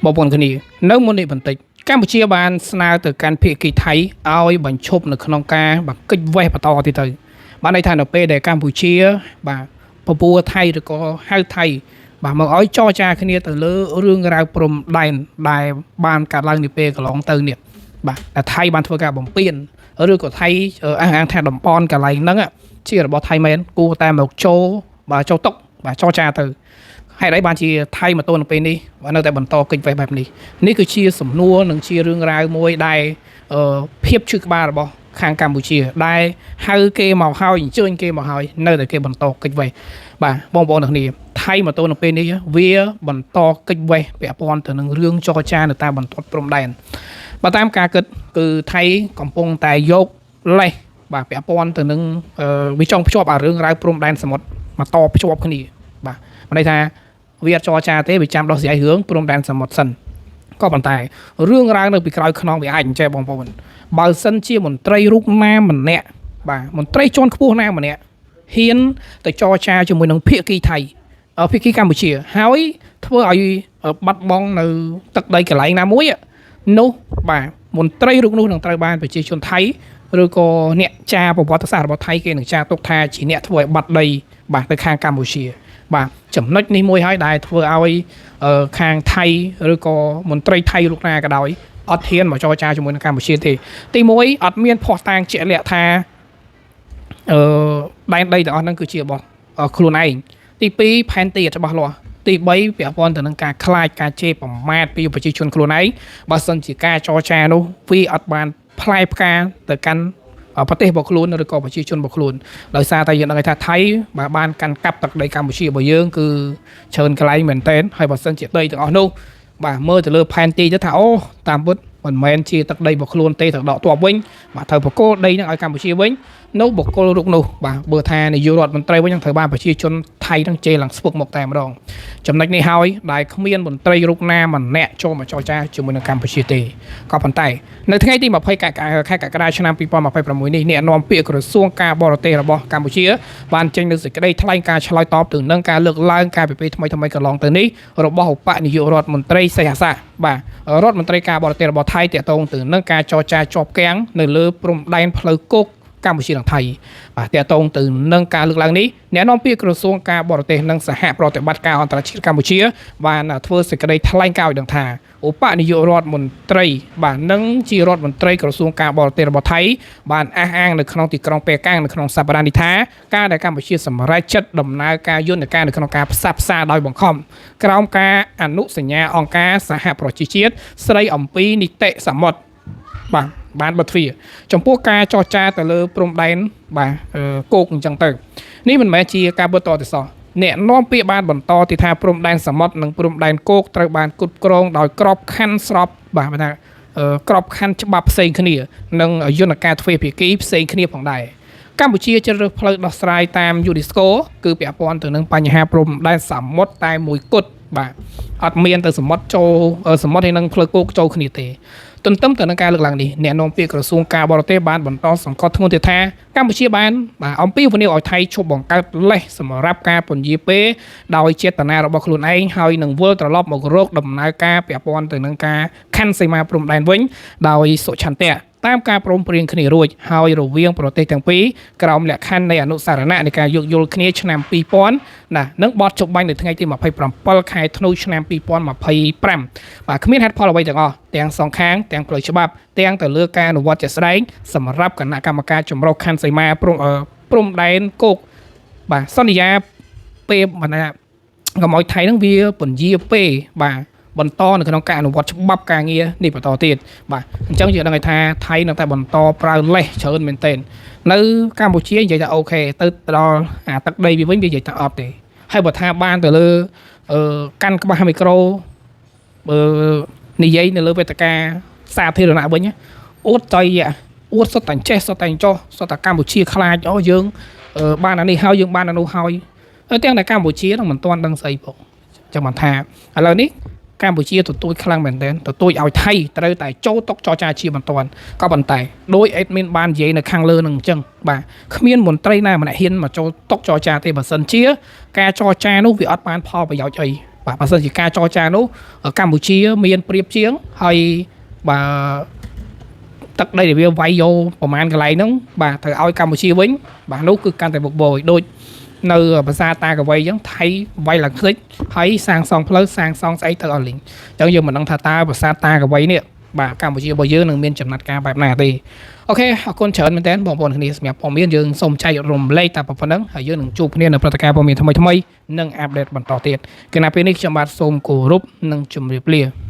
បងប្អូនគ្នានៅមុននេះបន្តិចកម្ពុជាបានស្នើទៅកាន់ភាគីថៃឲ្យបញ្ឈប់នៅក្នុងការបង្កិច្ចវេះបន្តទៀតទៅបានន័យថានៅពេលដែលកម្ពុជាបាទពពួរថៃឬក៏ហៅថៃបាទមកឲ្យចរចាគ្នាទៅលើរឿងរ៉ាវព្រំដែនដែលបានកើតឡើងនាពេលកន្លងទៅនេះបាទតែថៃបានធ្វើការបំពេញឬក៏ថៃអះអាងថាតំបន់កន្លែងហ្នឹងជារបស់ថៃមែនគួរតែមកចូលបាទចូលតុបាទចរចាទៅ ហេតុអីបានជាថៃមកទល់នឹងពេលនេះបាទនៅតែបន្តកិច្ចវេះបែបនេះនេះគឺជាសំណួរនិងជារឿងរ៉ាវមួយដែលអឺភាពឈឺក្បាលរបស់ខាងកម្ពុជាដែលហៅគេមកហើយអញ្ជើញគេមកហើយនៅតែគេបន្តកិច្ចវេះបាទបងប្អូនទាំងគ្នាថៃមកទល់នឹងពេលនេះវាបន្តកិច្ចវេះពាក់ព័ន្ធទៅនឹងរឿងចរចានៅតាមបន្ទាត់ព្រំដែនបើតាមការគិតគឺថៃកំពុងតែយកលេសបាទពាក់ព័ន្ធទៅនឹងវាចង់ភ្ជាប់អារឿងរ៉ាវព្រំដែនសមុទ្រមកតភ្ជាប់គ្នាបាទមានន័យថា វាអត់ចរចាទេវាចាំដោះស្រាយរឿងព្រំដែនសមុទ្រសិនក៏ប៉ុន្តែរឿងរ៉ាវនៅពីក្រោយខ្នងវាអាចអញ្ចេះបងប្អូនបើសិនជាមន្ត្រីរូបណាម្នាក់បាទមន្ត្រីជាន់ខ្ពស់ណាម្នាក់ហ៊ានទៅចរចាជាមួយនឹងភាគីថៃភាគីកម្ពុជាហើយធ្វើឲ្យបាត់បង់នៅទឹកដីកន្លែងណាមួយនោះបាទមន្ត្រីរូបនោះនឹងត្រូវបានប្រជាជនថៃឬក៏អ្នកចាប្រវត្តិសាស្ត្ររបស់ថៃគេនឹងចាទុកថាជាអ្នកធ្វើឲ្យបាត់ដីបាទទៅខាងកម្ពុជា បាទចំណុចនេះមួយហើយដែលធ្វើឲ្យខាងថៃឬក៏មន្ត្រីថៃលោកណាក៏ដោយអត់ហ៊ានមកចរចាជាមួយនឹងកម្ពុជាទេទីមួយអត់មានភស្តុតាងជាក់លាក់ថាអឺដែនដីទាំងអស់ហ្នឹងគឺជារបស់ខ្លួនឯងទី2ផែនទីអត់ច្បាស់លាស់ទី3ពាក់ព័ន្ធទៅនឹងការខ្លាចការជេរប្រមាថពីប្រជាជនខ្លួនឯងបើសិនជាការចរចានោះវាអត់បានផ្លែផ្កាទៅកាន់ប្រទេសរបស់ខ្លួនឬក៏ប្រជាជនរបស់ខ្លួនដោយសារតែយើងដឹងថាថៃបាទបានកាន់កាប់ទឹកដីកម្ពុជារបស់យើងគឺច្រើនកន្លែងមែនទែនហើយបើសិនជាដីទាំងអស់នោះបាទមើលទៅលើផែនទីទៅថាអូតាមពិតមិនមែនជាទឹកដីរបស់ខ្លួនទេត្រូវដកទ័ពវិញបាទត្រូវបកគោលដីនឹងឲ្យកម្ពុជាវិញនោះបុគ្គលរូបនោះបាទបើថានាយករដ្ឋមន្ត្រីវិញនឹងត្រូវបានប្រជាជនថៃនឹងជេរឡើងស្ពឹកមកតែម្ដងចំណុចនេះហើយដែលគ្មានមន្ត្រីរូបណាម្នាក់ចូលមកចរចាជាមួយនឹងកម្ពុជាទេក៏ប៉ុន្តែនៅថ្ងៃទី20កក្កដាខែកក្កដាឆ្នាំ2026នេះអ្នកនាំពាក្យក្រសួងការបរទេសរបស់កម្ពុជាបានចេញនូវសេចក្តីថ្លែងការណ៍ឆ្លើយតបទៅនឹងការលើកឡើងកាលពីពេលថ្មីៗកន្លងទៅនេះរបស់ឧបនាយករដ្ឋមន្ត្រីសីហស័កបាទរដ្ឋមន្ត្រីការបរទេសរបស់ថៃទាក់ទងទៅនឹងការចរចាជាប់គាំងនៅលើព្រំដែនផ្លូវគោកកម្ពុជានិងថៃបាទទាក់ទងទៅនឹងការលើកឡើងនេះអ្នកនាំពាក្យក្រសួងការបរទេសនិងសហប្រតិបត្តិការអន្តរជាតិកម្ពុជាបានធ្វើសេចក្តីថ្លែងការណ៍ឲ្យដឹងថាឧបនាយករដ្ឋមន្ត្រីបាទនិងជារដ្ឋមន្ត្រីក្រសួងការបរទេសរបស់ថៃបានអះអាងនៅក្នុងទីក្រុងប៉េកាំងនៅក្នុងសប្តាហ៍នេះថាការដែលកម្ពុជាសម្រេចចិត្តដំណើរការយន្តការនៅក្នុងការផ្សះផ្សាដោយបង្ខំក្រោមការអនុសញ្ញាអង្គការសហប្រជាជាតិស្ដីអំពីនីតិសមុទ្របាទបានបិទទ្វារចំពោះការចរចាទៅលើព្រំដែនបាទគោកអញ្ចឹងទៅនេះមិនមែនជាការបិទតទេសោះអ្នកនាំពាក្យបានបន្តទីថាព្រំដែនសមុទ្រនិងព្រំដែនគោកត្រូវបានគ្រប់គ្រងដោយក្របខ័ណ្ឌស្របបាទគេថាក្របខ័ណ្ឌច្បាប់ផ្សេងគ្នានិងយន្តការទ្វេភាគីផ្សេងគ្នាផងដែរកម្ពុជាជ្រើសរើសផ្លូវដោះស្រាយតាម UNESCO គឺពាក់ព័ន្ធទៅនឹងបញ្ហាព្រំដែនសមុទ្រតែមួយគត់បាទអត់មានទៅសមុទ្រចូលសមុទ្រហើយនឹងផ្លូវគោកចូលគ្នាទេទន្ទឹមទៅនឹងការលើកឡើងនេះអ្នកនាំពាក្យក្រសួងការបរទេសបានបន្តសង្កត់ធ្ងន់ទៀតថាកម្ពុជាបានបាទអំពាវនាវឲ្យថៃឈប់បង្កើតលេសសម្រាប់ការពន្យាពេលដោយចេតនារបស់ខ្លួនឯងហើយនឹងវិលត្រឡប់មករកដំណើរការពាក់ព័ន្ធទៅនឹងការខណ្ឌសីមាព្រំដែនវិញដោយសុឆន្ទៈតាមការព្រមព្រៀងគ្នារួចហើយរវាងប្រទេសទាំងពីរក្រោមលក្ខខណ្ឌនៃអនុស្សរណៈនៃការយោគយល់គ្នាឆ្នាំ2000ណានិងបទជប់បាញ់នៅថ្ងៃទី27ខែធ្នូឆ្នាំ2025បាទគ្មានហេតុផលអ្វីទាំងអស់ទាំងសងខាងទាំងផ្លូវច្បាប់ទាំងទៅលើការអនុវត្តជាក់ស្ដែងសម្រាប់គណៈកម្មការចម្រុះខណ្ឌសីមាព្រំដែនគោកបាទសន្យាពេលបណ្ណាកុំឲ្យថៃហ្នឹងវាពន្យាពេលបាទបន្តនៅក្នុងការអនុវត្តច្បាប់ការងារនេះបន្តទៀតបាទអញ្ចឹងយើងដឹងហើយថាថៃនៅតែបន្តប្រើលេសច្រើនមែនទែននៅកម្ពុជានិយាយថាអូខេទៅដល់អាទឹកដីវាវិញវានិយាយថាអត់ទេហើយបើថាបានទៅលើកាន់ក្បាស់មីក្រូបើនិយាយនៅលើវេទិកាសាធារណៈវិញអួតចៃអួតសុទ្ធតែចេះសុទ្ធតែចោះសុទ្ធតែកម្ពុជាខ្លាចអូយើងបានអានេះហើយយើងបានអានោះហើយទាំងតែកម្ពុជានឹងមិនទាន់ដឹងស្អីផងចឹងបានថាឥឡូវនេះកម្ពុជាទទូចខ្លាំងមែនទែនទទូចឲ្យថៃត្រូវតែចូលតុចរចាជាបន្ទាន់ក៏ប៉ុន្តែដោយ admin បាននិយាយនៅខាងលើនឹងអញ្ចឹងបាទគ្មានមន្ត្រីណាម្នាក់ហ៊ានមកចូលតុចរចាទេបើសិនជាការចរចានោះវាអត់បានផលប្រយោជន៍អី បាទបើសិនជាការចរចានោះកម្ពុជាមានប្រៀបជាងហើយបាទទឹកដីដែលវាវាយយកប្រហែលកន្លែងហ្នឹងបាទត្រូវឲ្យកម្ពុជាវិញបាទនោះគឺកាន់តែបុកបោយដូចនៅប្រាសាទតាកវៃអញ្ចឹងថៃវាយឡើងខ្ទេចហើយសាងសង់ផ្លូវសាងសង់ស្អីទៅអស់លីងអញ្ចឹងយើងមិនដឹងថាតើប្រាសាទតាកវៃនេះបាទកម្ពុជារបស់យើងនឹងមានចំណាត់ការបែបណាទេOK អរគុណច្រើនមែនទែនបងប្អូនគ្នាសម្រាប់ព័ត៌មានយើងសូមចែករំលែកតែប៉ុណ្្នឹងហើយយើងនឹងជួបគ្នានៅព្រឹត្តិការណ៍ព័ត៌មានថ្មីៗនិង update បន្តទៀតគណៈពេលនេះខ្ញុំបាទសូមគោរពនិងជម្រាបលា។